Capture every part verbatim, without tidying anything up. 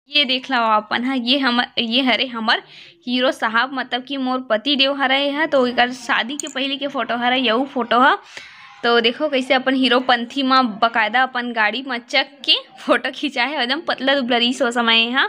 ये देख लो आप मन ह, ये हमर, ये हरे हमर हीरो साहब, मतलब कि मोर पति देव हरे ह। तो एकर शादी के पहले के फोटो हरे, यहू फोटो ह। तो देखो कैसे अपन हीरो पंथी म बकायदा अपन गाड़ी म चक के फोटो खिंचाए हे, एकदम पतला दुबला रहिस ओ समय ह।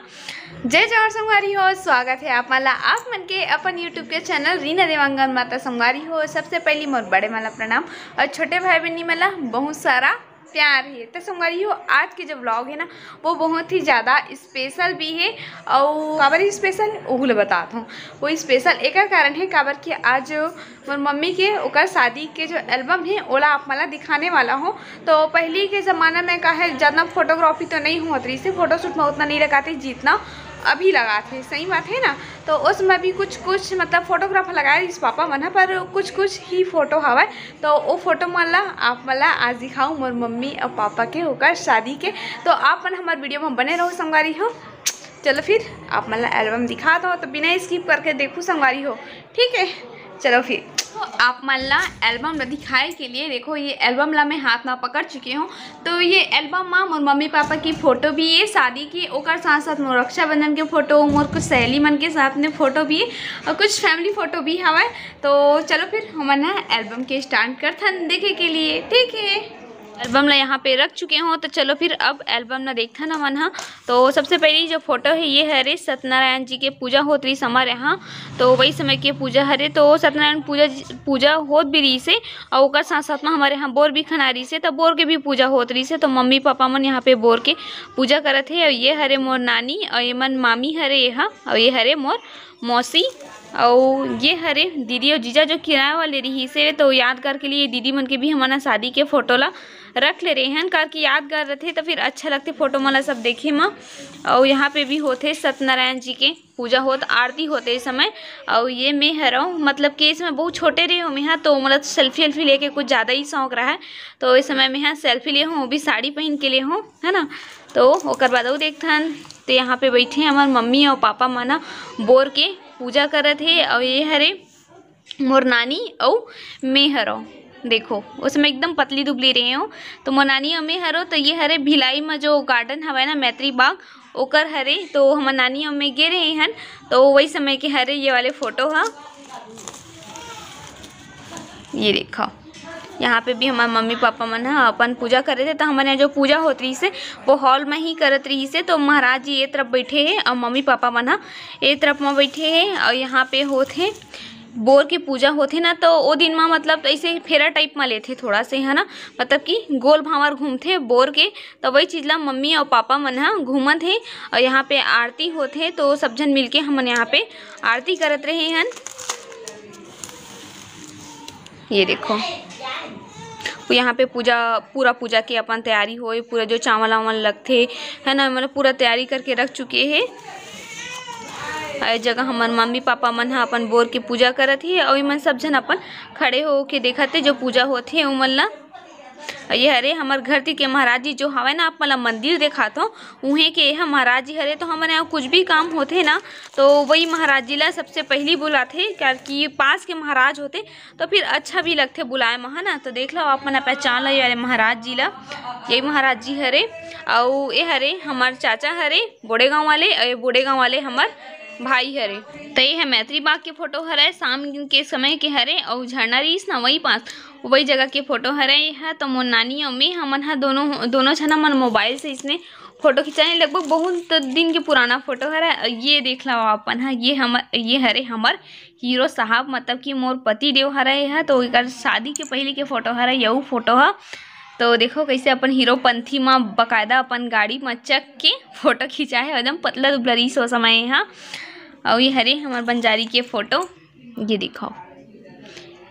जय जोहार संगवारी हो, स्वागत है आप मन ला आप मन के अपन YouTube के चैनल रीना देवांगन माता। संगवारी हो, सबसे पहली मोर बड़े मन ला प्रणाम और छोटे भाई बहनी मन ला बहुत सारा प्यार है। तो संगवारी हो, आज के जो व्लॉग है ना, वो बहुत ही ज़्यादा स्पेशल भी है। और काबर स्पेशल, ओहू ला बतात हूँ। वो स्पेशल एकर कारण है, काबर कि आज मोर मम्मी के ओकर शादी के जो एल्बम है, ओला आप मन ला दिखाने वाला हूँ। तो पहली के ज़माना में का है, ज़्यादा फोटोग्राफी तो नहीं होत रहिस हे, फोटोशूट में उतना नहीं लगाते जितना अभी लगाते, सही बात है ना। तो उस समय भी कुछ कुछ मतलब फोटोग्राफर लगाए रहिस पापा मन ह, पर कुछ कुछ ही फोटो हवय। तो वो फोटो मन ला आप मन ला आज दिखाऊँ, मोर मम्मी और पापा के ओकर शादी के। तो आप मन हमार वीडियो में बने रहो संगवारी हो। चलो फिर आप मन ला एल्बम दिखा दो, तो बिना स्किप करके देखो संगवारी हो, ठीक है। चलो फिर, तो आप मन ला एल्बम ला दिखाए के लिए, देखो ये एल्बम ला मैं हाथ में पकड़ चुके हूँ। तो ये एल्बम में मोर मम्मी पापा की फोटो भी है शादी की, ओकर साथ साथ मोर रक्षाबंधन के फोटो, मोर कुछ सहेली मन के साथ में फोटो भी है और कुछ फैमिली फोटो भी हवय। तो चलो फिर हमन ह एल्बम के स्टार्ट करथन देखे के लिए, ठीक है। एल्बम ला यहाँ पे रख चुके हो, तो चलो फिर अब एल्बम ला देखथन हमन ह। तो सबसे पहली जो फोटो है, ये हरे सत्यनारायण जी के पूजा होत रहिस हमर यहाँ। तो वही समय के पूजा हरे, तो सत्यनारायण पूजा, पूजा होत भी रहिस हे और ओकर साथ साथ में हमारे यहाँ बोर भी खना रहिस हे, तो बोर के भी पूजा होत रहिस हे। तो मम्मी पापा मन यहाँ पे बोर के पूजा करत हे। और ये हरे मोर नानी और ये मन मामी हरे ये हा, और ये हरे मोर मौसी। अउ ये हरे दीदी अउ जीजा जो किराया वाले रहिस हे, तो यादगार के लिए दीदी मन के भी हमन ह शादी के फोटो ला रख ले रहे हन, काबर कि यादगार रथे, तो फिर अच्छा लगथे फोटो मन ला सब देखे म। अउ यहाँ पे भी होथे सत्यनारायण जी के पूजा होत, आरती होथे इस समय। अउ ये मैं हरव, मतलब कि इस समय बहुत छोटे रहे हो मैं हा, तो मतलब सेल्फी वेल्फी लेके कुछ ज़्यादा ही शौक रहा है, तो इस समय मैं हा सेल्फी ले हूँ, वो भी साड़ी पहन के ले हूँ, है ना। तो ओकर बाद अउ देखथन। तो यहाँ पे बैठे हमार मम्मी और पापा मन ह बोर के पूजा करत हे। और ये हरे मोर नानी अउ मैं हरो। देखो, उसमें एकदम पतली दुबली रहे हो। तो मोर नानी अउ मैं हरो, तो ये हरे भिलाई में जो गार्डन हवे ना, मैत्री बाग, ओकर हरे। तो हमर नानी अउ मैं गे रहे हन, तो वही समय के हरे ये वाले फोटो ह। ये देखो, यहाँ पे भी हमारे मम्मी पापा मन ह अपन पूजा करे थे। तो हमन यहाँ जो पूजा होत रहिस हे, वो हॉल में ही करत रहिस हे। तो महाराज जी ये तरफ बैठे हे और मम्मी पापा मन ह ये तरफ में बैठे हे। और यहाँ पे होत हे बोर के पूजा होथे ना, तो ओ दिन म मतलब ऐसे फेरा टाइप म लेथे थोड़ा से, है ना, मतलब कि गोल भांवर घूमथे बोर के। तो वही चीज ला मम्मी और पापा मन ह घूमत हे। और यहाँ पे आरती होथे, तो सब झन मिलके हमन यहाँ पे आरती करत रहे हन। ये देखो, तो यहाँ पे पूजा, पूरा पूजा के अपन तैयारी होए, पूरा जो चावल वावल लगथे, है ना, मतलब पूरा तैयारी करके रख चुके हे। और ये जगह हमर मम्मी पापा मन ह अपन बोर के पूजा करत हे, और इमन सब झन अपन खड़े होके देखत हे जो पूजा होत हे उमन ला। और ये हरे हमर घर ती के महाराज जी जो हवे ना, आप मन ला मंदिर देखात हो, उहें के एहा महाराज जी हरे। तो हमन यहाँ कुछ भी काम होथे ना, तो वही महाराज जी ला सबसे पहली बुलाथे, काबर कि पास के महाराज होथे, तो फिर अच्छा भी लगथे बुलाए म, है ना। तो देख लो, आप मन पहचान लो, ये वाले महाराज जी ला, यही महाराज जी हरे। अउ ये हरे हमर चाचा हरे बड़े गाँव वाले, अउ ये बड़े गाँव वाले हमर भाई हरे। तो ये है मैत्री बाग के फोटो हरे, शाम के समय के हरे, अउ झरना रहिस ना वही पास, वही जगह के फोटो हरे। ये ह तो मोर नानी अउ मैं, हमन ह दोनों, दोनों झन हमन मोबाइल से इसने फोटो खिंचाए। लगभग बहुत दिन के पुराना फोटो हरे। ये देख लो आप मन ह, ये हमर, ये हरे हमर हीरो साहब, मतलब कि मोर पति देव हरे ह। तो एकर शादी के पहले के फोटो हरे, यहू फोटो ह। तो देखो कैसे अपन हीरो पंथी म बकायदा अपन गाड़ी म चक के फोटो खिंचाए हे, एकदम पतला दुबला रहिस ओ समय ह। अउ ये हरे हमर बंजारी के फोटो, ये दिखाओ,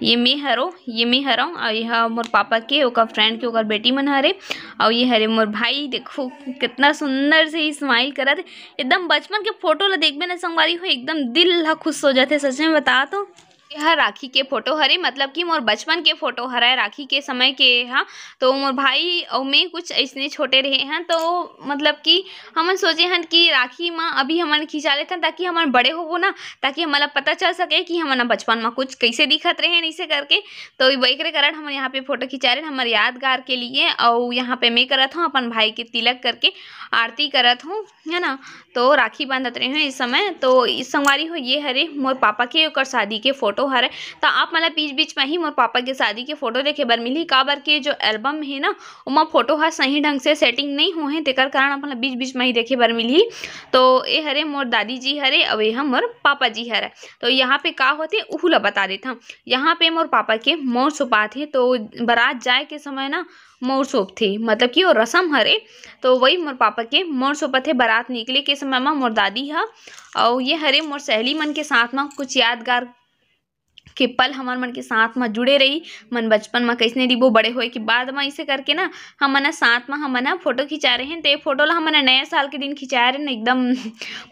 ये मैं हरो, ये मैं हरो, अउ ये ह मोर पापा के, ओकर फ्रेंड के, ओकर बेटी मन हरे। अउ ये हरे मोर भाई, देखो कितना सुंदर से स्माइल करत हे। एकदम बचपन के फोटो ला देखबे ना संगवारी हो, एकदम दिल ह खुश हो जाथे, सच में बता तो। यह राखी के फोटो हरे, मतलब कि मोर बचपन के फोटो हरे, राखी के समय के। हाँ, तो मोर भाई अउ मैं कुछ ऐसने छोटे रहे हैं, तो मतलब कि हमन सोचे हन कि राखी म अभी हमन खिंचा लेथन, ताकि हमन बड़े होबो ना, ताकि हमन ला पता चल सके कि हमन ह बचपन म कुछ कैसे दिखत रहे, ऐसे करके। तो वही के कारण हमन यहाँ पे फोटो खिंचा रहे हैं, हमर यादगार के लिए। और यहाँ पे मैं करत हूँ अपन भाई के तिलक करके आरती करत हूँ, है ना। तो राखी बांधत रहे हूँ इस समय। तो इस संगवारी हो, ये हरे मोर पापा के ओकर शादी के फोटो हरे। तो आप मन ला बीच बीच में ही मोर पापा के शादी के फोटो देखे बर मिलही, काबर के जो एल्बम है ना, ओमा फोटो ह सही ढंग से सेटिंग नहीं हो है, तेकर कारण आप मन ला बीच बीच में ही देखे बर मिलही। तो ए हरे मोर दादी जी हरे, अउ ये ह मोर पापा जी हरे। तो यहाँ पे का होथे, उहू ला बता देथन। यहाँ पे मोर पापा के मोर सुपात हे, तो बारात जाए के समय ना मोर सोपथे, मतलब कि वो रसम हरे। तो वही मोर पापा के मोर सोपत हे बारात निकले के समय म मोर दादी ह। अउ ये हरे मोर सहेली मन के साथ म कुछ यादगार के पल हमर मन के साथ म जुड़े रही। मन बचपन म कैसने रिबो, बड़े होए के बाद म, इसे करके ना हमन ह साथ म हमन ह फोटो खिंचा रहे हैं। तो ये फोटो ला हमन ह नया साल के दिन खिंचाए रहे ना, एकदम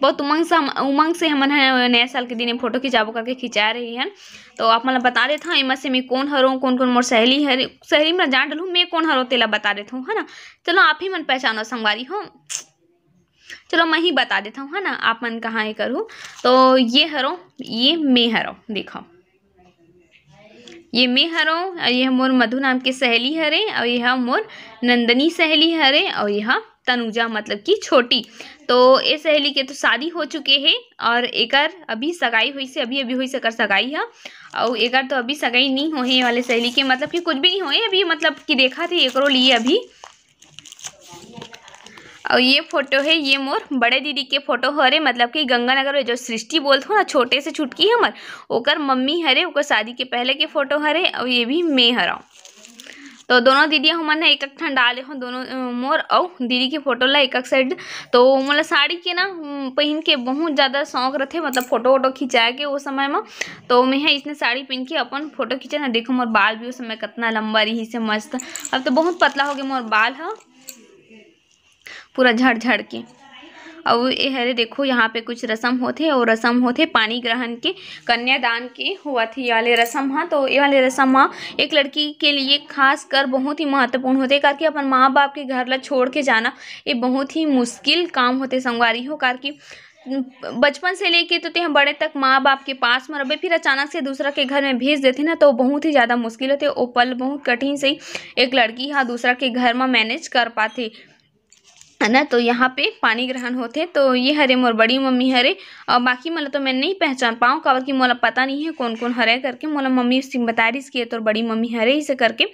बहुत उमंग से हम, उमंग से हमन ह नया साल के दिन ये फोटो खिंचाबो करके खिंचा रहे हैं। तो आप मन ला बता देत हव, एमा से मैं कोन हरों, कोन कोन मोर सहेली हरे, सहेली में जान डलहूँ, मैं कोन हरों तेला बता देत हूँ, है ना। चलो आप ही मन पहचानो संगवारी हो, चलो मैं ही बता देत हूँ, है ना, आप मन कहाँ ये करू। तो ये हरो, ये मैं हरो, देखो, ये मैं हरो, और ये मोर मधु नाम के सहेली हरे, और ये मोर नंदनी सहेली हरे, और ये तनुजा, मतलब कि छोटी। तो ए सहेली के तो शादी हो चुके हे, और एकर अभी सगाई होइसे, अभी अभी होइसे एकर सगाई ह। अउ एकर तो अभी सगाई नहीं होहे, ये वाले सहेली के, मतलब कि कुछ भी नहीं होहे अभी, मतलब कि देखत हे एकरो लिए अभी। और ये फोटो है, ये मोर बड़े दीदी के फोटो हरे, मतलब कि गंगानगर में जो सृष्टि बोलथो ना, छोटे से छुटकी हमर, ओकर मम्मी हरे, ओकर शादी के पहले के फोटो हरे। और ये भी मैं हरा। तो दोनों दीदी हमन ह एक एक ठन डाले हो, दोनों, अ, मोर अउ दीदी के फोटो ला एक एक साइड। तो मोला साड़ी के ना, उम, पहिन के बहुत ज़्यादा शौक रथे, मतलब फोटो वोटो खिंचाए के वो समय म। तो मैं ह इसने साड़ी पहन के अपन फोटो खींचे ना। देखो मोर बाल भी उस समय कितना लंबा रही से मस्त, अब तो बहुत पतला हो गया मोर बाल ह, पूरा झड़ झड़ के। अउ ए हरे देखो, यहाँ पे कुछ रसम होथे, और रसम होथे पानी ग्रहण के, कन्यादान के हुआ थे ये वाले रसम ह। तो ये वाले रसम ह एक लड़की के लिए खास कर बहुत ही महत्वपूर्ण होथे, काकि अपन माँ बाप के घर ला छोड़ के जाना, ये बहुत ही मुश्किल काम होथे संगवारी हो, काकि बचपन से लेके तो तेहा बड़े तक माँ बाप के पास में रहे, फिर अचानक से दूसरा के घर में भेज देथे ना, तो बहुत ही ज़्यादा मुश्किल होथे। ओ पल बहुत कठिन से एक लड़की हा दूसरा के घर में मैनेज कर पाथे, है ना। तो यहाँ पे पानी ग्रहण होथे। तो ये हरे मोर बड़ी मम्मी हरे, और बाकी मन ला तो मैं नहीं पहचान पाऊँ, काबर कि मोला पता नहीं है कौन कौन हरे करके। मोला मम्मी उस दिन बता रही कि ये तोर बड़ी मम्मी हरे, इसे करके।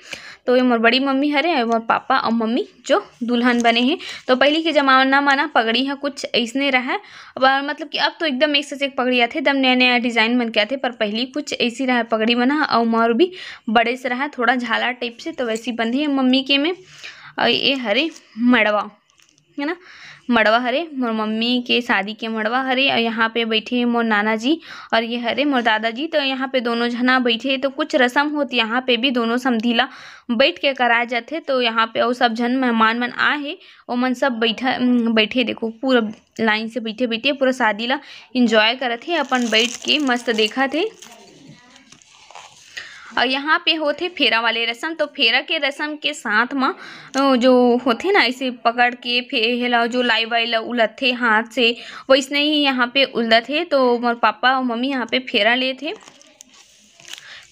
तो ये मोर बड़ी मम्मी हरे, और मोर पापा और मम्मी जो दुल्हन बने हैं। तो पहली के जमाना में ना पगड़ी ह कुछ ऐसने रहे, अब मतलब कि अब तो एकदम एक से एक पगड़ी आथे, एकदम नया नया डिजाइन मन के आथे, पर पहली कुछ ऐसी रहे पगड़ी मन ह, और मोर भी बड़े से रहे, थोड़ा झाला टाइप से, तो वैसी बंधे है मम्मी के में। और ये हरे मड़वा, है ना, मड़वा हरे, मोर मम्मी के शादी के मड़वा हरे। और यहाँ पे बैठे हैं मोर नाना जी, और ये हरे मोर दादाजी। तो यहाँ पे दोनों झना बैठे, तो कुछ रसम होत यहाँ पे भी दोनों समधी ला बैठ के कराए जाथे। तो यहाँ पे और सब झन मेहमान मन आए हे, ओमन सब बैठा, उम, बैठे, देखो पूरा लाइन से बैठे बैठे पूरा शादी ला एंजॉय करत हे, अपन बैठ के मस्त देखत हे। और यहाँ पे होथे फेरा वाले रसम। तो फेरा के रसम के साथ म, अ, जो होथे ना, ऐसे पकड़ के फे-, हेला जो लाई वाई ला उलथे हाथ से, वैसने ही यहाँ पे उलदत हे। तो मोर पापा और मम्मी यहाँ पे फेरा लेत हे।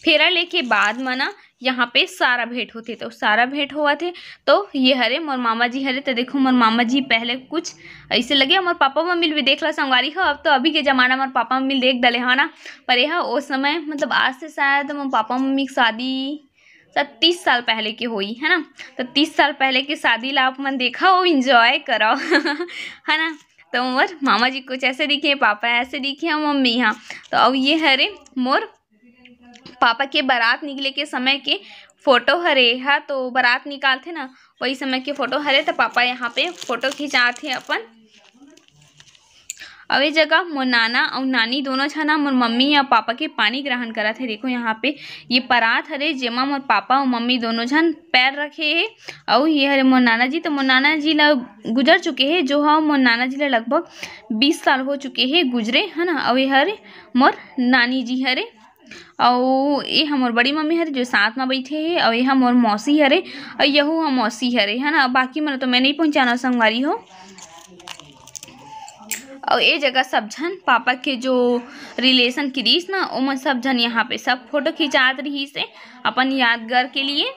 फेरा लेके बाद म ना यहाँ पे सारा भेंट होथे। तो सारा भेंट होवत हे। तो ये हरे मोर मामा जी हरे। तो देखो मोर मामा जी पहले कुछ ऐसे लगे, मोर पापा मम्मी ल भी देख ला संगवारी हो। अब तो अभी के जमाना मोर पापा मम्मी ल देख डले हो ना, पर यह ओ समय, मतलब आज से शायद मोर पापा मम्मी की शादी शायद तीस साल पहले के होई, है ना। तो तीस साल पहले के शादी ला आप मन देखा हो, एंजॉय करो है ना। तो मोर मामा जी कुछ ऐसे दिखे, पापा ऐसे दिखे, और मम्मी, हाँ। तो अब ये हरे मोर पापा के बारात निकले के समय के फोटो हरे हा। तो बारात निकालथे ना, वही समय के फोटो हरे। तो पापा यहाँ पे फोटो खिंचात हे अपन। अब ये जगह मोर नाना अउ नानी दोनों झन ह मोर मम्मी या पापा के पानी ग्रहण करत हे। देखो यहाँ पे ये परात हरे, जेमा मोर पापा अउ मम्मी दोनों झन पैर रखे हे। अउ ये हरे मोर नाना जी, तो मोर नाना जी ला गुजर चुके हे, जो ह मोर नाना जी ला लगभग बीस साल हो चुके हे गुजरे, है ना। अउ ये हरे मोर नानी जी हरे, अउ ये ह मोर बड़ी मम्मी हरे, जो साथ म बइठे हे, अउ ये ह मोर मौसी हरे, अउ यहू ह मौसी हरे, है ना। बाकी मन तो मैं नहीं पहचाना संगवारी हो। अउ ये जगह सब झन पापा के जो relation के रहिस ना, ओमन सब झन यहाँ पे सब फोटो खिंचात रहिस हे अपन यादगार के लिए।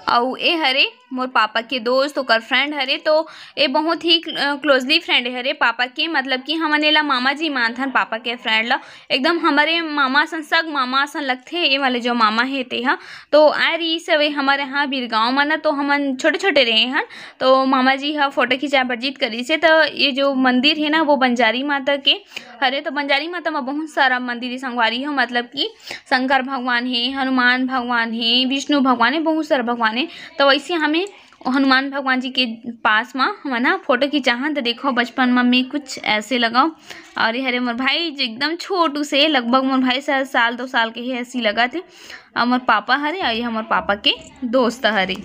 अउ ए हरे मोर पापा के दोस्त, ओकर friend हरे, तो ए बहुत ही cl-, अ, closely friend हरे पापा के, मतलब कि हमन एला मामा जी मानथन पापा के friend ला, एकदम हमरे मामा असन, सग मामा असन लगथे। ए वाले जो मामा हे ते ह, तो आए रहिस हवे हमर यहाँ बीरगांव म ना, तो हमन छोटे-छोटे रहे हन, तो मामा जी ह फोटो खिंचाए बर जिद करिस हे। तो ये जो मंदिर हे ना, वो बंजारी माता के हरे, तो बंजारी माता म बहुत सारा मंदिर हे संगवारी हो, मतलब कि शंकर भगवान हे, हनुमान भगवान हे, विष्णु भगवान हे, बहुत सारा भगवान हे। तो वैसे हमें हनुमान भगवान जी के पास म हमन ह फोटो खिंचाहन। तो देखो, बचपन म मैं कुछ ऐसे लगाओ। और ये हरे मोर भाई, जो एकदम छोटू से, लगभग मोर भाई शायद साल दो साल के हे, ऐसी लगत हे। और मोर पापा हरे, और ये हमर पापा के दोस्त हरे।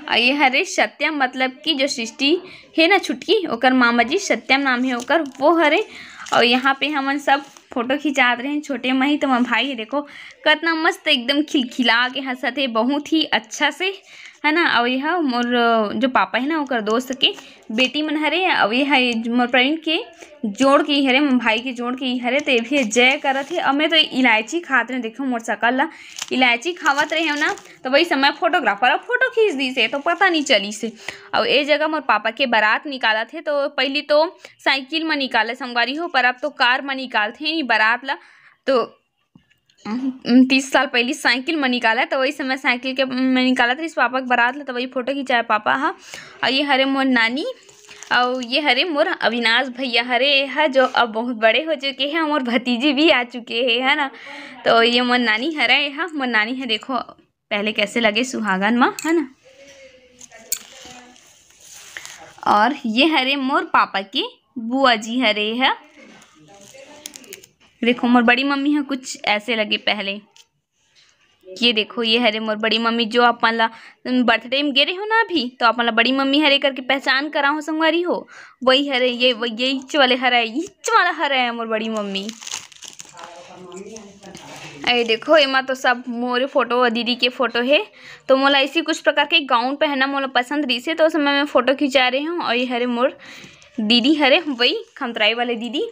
और ये हरे सत्यम, मतलब कि जो सृष्टि हे ना छुटकी, ओकर मामा जी, सत्यम नाम हे ओकर, वो हरे। और यहाँ पे हमन सब फोटो खिंचात रहे छोटे मही, तो मोर भाई हे, देखो कतना मस्त एकदम खिलखिला के हंसत हे, बहुत ही अच्छा से, है ना। और यह मोर जो पापा हे ना, ओकर दोस्त के बेटी मन हरे, अउ ये हे मोर प्रवीण के जोड़ के ही हरे, मोर भाई के जोड़ के ही हरे, तो ये भी जय करत हे। अउ मैं तो इलायची खात रहे, देखो मोर शकल ला, इलायची खावत रहे हो ना, तो वही समय photographer अब फोटो खींच दिस हे, तो पता नहीं चलिस हे। अउ ए जगह मोर पापा के बारात निकालत हे, तो पहली तो साइकिल म निकाले संगवारी हो, पर अब तो कार म निकालथे ही बारात ला। तो उम, तीस साल पहली साइकिल म निकाला, तो वही समय साइकिल के म निकालत रहिस पापा के बारात ला, तो वही फोटो खिंचाए पापा ह। अउ ये हरे मोर नानी, अउ ये हरे मोर अविनाश भैया हरे, ये ह जो अब बहुत बड़े हो चुके हैं, मोर भतीजी भी आ चुके हैं, है ना। तो ये मोर नानी हरे, ये ह मोर नानी ह, देखो पहले कैसे लगे सुहागन म, है ना। और ये हरे मोर पापा के बुआ जी हरे, ये ह देखो, मोर बड़ी मम्मी ह कुछ ऐसे लगे पहले। ये देखो, ये हरे मोर बड़ी मम्मी, जो अपन ला birthday में गे रहे हो ना अभी, तो अपन ला बड़ी मम्मी हरे करके पहचान करा हो संगवारी हो, वही हरे, ये, ये इच वाले हरे, इच वाला हरे मोर बड़ी मम्मी। अरे देखो, एमा तो सब मोरे फोटो, दीदी के फोटो हे, तो मोला ऐसी कुछ प्रकार के gown पहनना मोला पसंद रहिस हे, तो उस समय मैं फोटो खिंचा रही हूँ। और ये हरे मोर दीदी हरे, वही खमतराई वाले दीदी,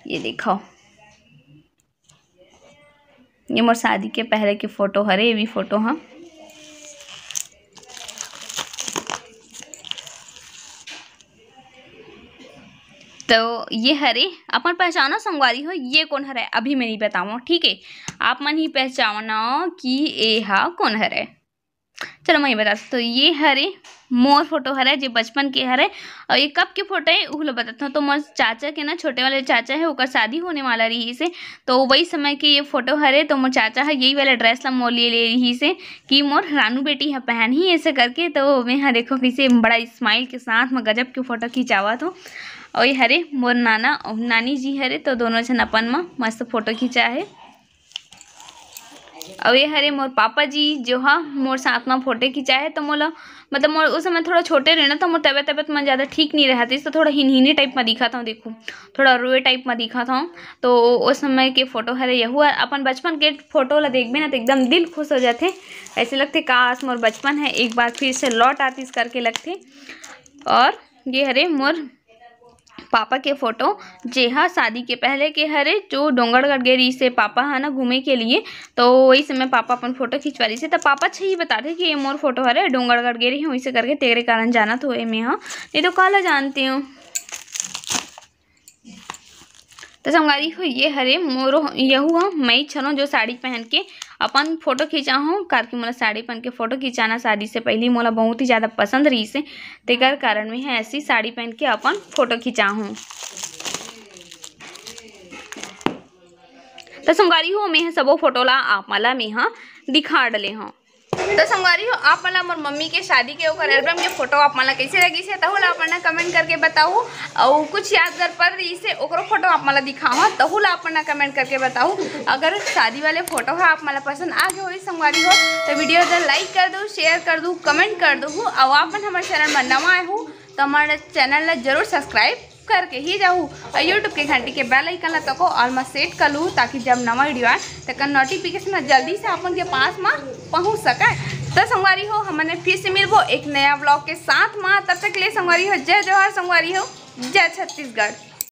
ये देखो। ये मोर शादी के पहले के फोटो हरे, ये भी फोटो ह। तो ये हरे, अपन पहचानो संगवारी हो, ये कौन हरे, अभी मैं नहीं बताऊँ, ठीक है, आप मन ही पहचानो कि ए हा कौन हरे। चलो, मैं ये बता, तो ये हरे मोर फोटो हरे, जे बचपन के हरे, और ये कब के फोटो है, उहू ला बताता हूँ। तो मोर चाचा के ना, छोटे वाले चाचा है, ओकर शादी होने वाला रहिस हे, तो वही समय के ये फोटो हरे। तो मोर चाचा है, यही वाला dress ला मोर लिए ले रहिस हे कि मोर रानू बेटी है पहन ही ऐसे करके। तो मैं हा देखो, कैसे बड़ा smile के साथ में गजब के फोटो खिंचावत हो। और ये हरे मोर नाना और नानी जी हरे, तो दोनों झन अपन में मस्त फोटो खिंचा है। अउ ये हरे मोर पापा जी, जो हा मोर साथ म फोटो खिंचाए हे। तो मोला, मतलब, मोर उस समय थोड़ा छोटे रहे ना, तो मोर तबियत, तबियत मन ज़्यादा ठीक नहीं रहत, तो थोड़ा हिनहिनी type म दिखत हूँ। देखो, थोड़ा रोए type म दिखत हूँ। तो उस समय के फोटो हरे यहू, अपन बचपन के फोटो ला देखबे ना, तो एकदम दिल खुश हो जाथे। ऐसे लगथे, काश मोर बचपन है एक बार फिर से लौट आतिस करके लगथे। और ये हरे मोर पापा के फोटो, जेहा शादी के पहले के हरे, जो डोंगरगढ़ गे रहिस हे पापा ह ना घूमे के लिए, तो वही समय पापा अपन फोटो खिंचवा रहिस हे। त पापा अच्छा ही बताथे कि ये मोर फोटो हरे, डोंगरगढ़ गे रही हूँ, इसे करके तेरे कारण जानत हो एमे ह, नहीं तो काला जानती हूँ। तो संगवारी हो, ये हरे मोरो, यहू ह, मैं ही छनो जो साड़ी पहन के अपन फोटो खिंचा हूँ, काबर कि मोला साड़ी पहन के फोटो खिंचाना शादी से पहले मोला बहुत ही ज़्यादा पसंद रहिस हे, तेकर कारण में है ऐसी साड़ी पहन के अपन फोटो खिंचा हूँ। तो संगवारी हो, मैं ह सबो फोटो ला आप मन ला मैं ह दिखा डले हूँ। तो संगवारी हो, आप मन ला मोर मम्मी के शादी के ओकर album के फोटो आप मन ला कैसे लगिस हे, तहू ला आप मन ला comment करके बताहू। अउ कुछ यादगार पल रहिस हे, ओकरो फोटो आप मन ला दिखाहूँ, तहू ला आप मन ला comment करके बताहू। अगर शादी वाले फोटो ह आप मन ला पसंद आ गए होही संगवारी हो, तो video ला like कर दो, share कर दो, comment कर दो। अउ आप मन हमर channel में नवा आए हो, तो हमारे चैनल ला जरूर सब्सक्राइब करके ही जाहू और YouTube के घंटी के बेल आइकन ला तको ऑल मा सेट कर लू, ताकि जब नवा वीडियो आए, तेकर नोटिफिकेशन जल्दी से आप मन के पास मा पहुंच सके। तो संगवारी हो, हमन फिर से मिलबो एक नया व्लॉग के साथ मा। तब तक के लिए संगवारी हो, जय जोहार संगवारी हो, जय छत्तीसगढ़।